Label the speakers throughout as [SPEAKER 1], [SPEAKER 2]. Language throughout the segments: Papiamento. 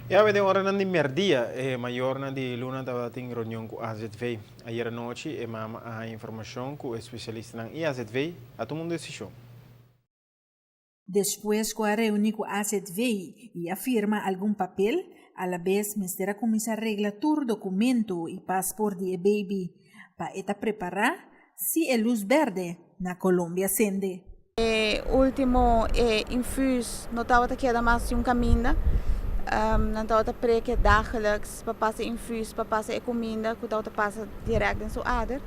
[SPEAKER 1] E awe den oranan di merdia e mayornan di Luna tabatin reunion ku AZV. Ayera nochi e mama a haña informashon ku e spesialistanan i AZV a tuma un desishon.
[SPEAKER 2] Despues ku a reuní ku AZV i a firma algun papel, alabes mester a kuminsá regla tur dokumento i pasport di e baby pa e ta prepará si e lus bèrdè na Colombia sende.
[SPEAKER 3] E ultimo e infuus no tabata keda mas di un kaminda. Nan tabata preke dagelijks pa pasa infuus, pa pasa e kuminda ku tabata pasa direct den su ader.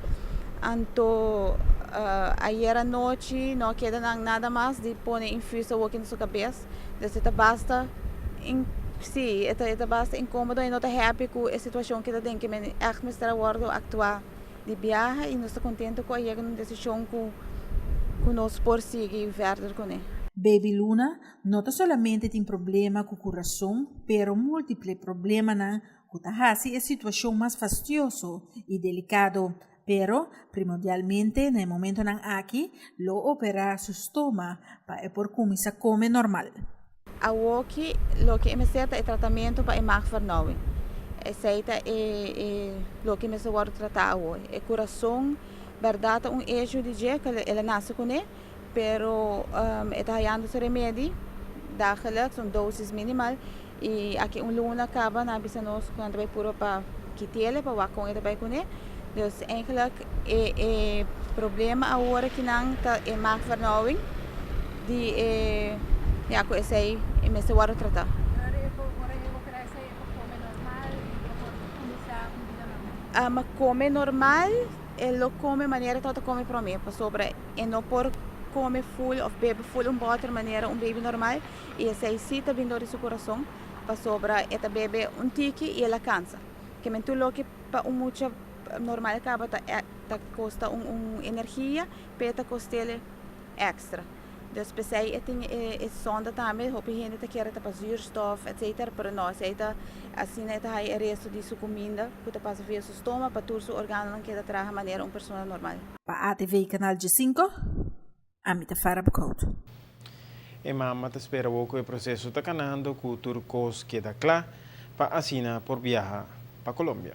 [SPEAKER 3] Anto ayer anochi no a keda nan nada mas di pone infuus awoki na su kabes. Dus e ta basta si e ta basta inkomodo i no ta happy ku e situashon ku e ta den ke men ègt mester a wòrdu aktua. Di biaha y nos ta contento cu a yega na un decision cu cu nos por sigui verder cune.
[SPEAKER 2] Baby Luna no ta solamente tin problema cu curason pero multiple problemanan cu ta haci e situacion mas fastioso y delicado. Pero primordialmente na e momentonan aki lo opera su stoma pa e por cuminsa come normal.
[SPEAKER 3] Awoki loke e mester ta e tratamentu pa e maagvernauwing. Esei ta e e loke mester wòrdu tratá awor. E kurason bèrdat ta un issue di dje ku el a nase kuné, pero e ta hayando su remedi dagelijks, un dosis minimal, i aki un luna kaba nan a bisa nos ku nan ta bai purba pa kit'el pa wak kon e ta bai kuné. Dus eigenlijk e e problema awor akinan ta e maagvernauwing di e ya ku esei e mester wòrdu tratá. Kome normal e lo kome manera e tabata kome promé pasobra e no por kome ful òf bebe ful un bòter manera un baby normal i esei si ta bin dor di su kurason pasobra e ta bebe un tiki i el a kansa. Ke men tur loke pa un mucha normal kaba ta ta kosta un un energia pe ta kost'el extra. Dus p'esei e tin e e sonda tambe hopi hende ta kere ta pa zuurstof etcetera pero no esei ta asina e ta haya e resto di su kuminda ku ta pasa via su stoma pa tur su organonan keda traha manera un persona normal.
[SPEAKER 2] Pa ATV Canal 5, ami ta Farah Boekhout.
[SPEAKER 1] E mama ta spera wou ku e proseso ta kanando ku tur kos keda kla pa asina por biaha pa Colombia.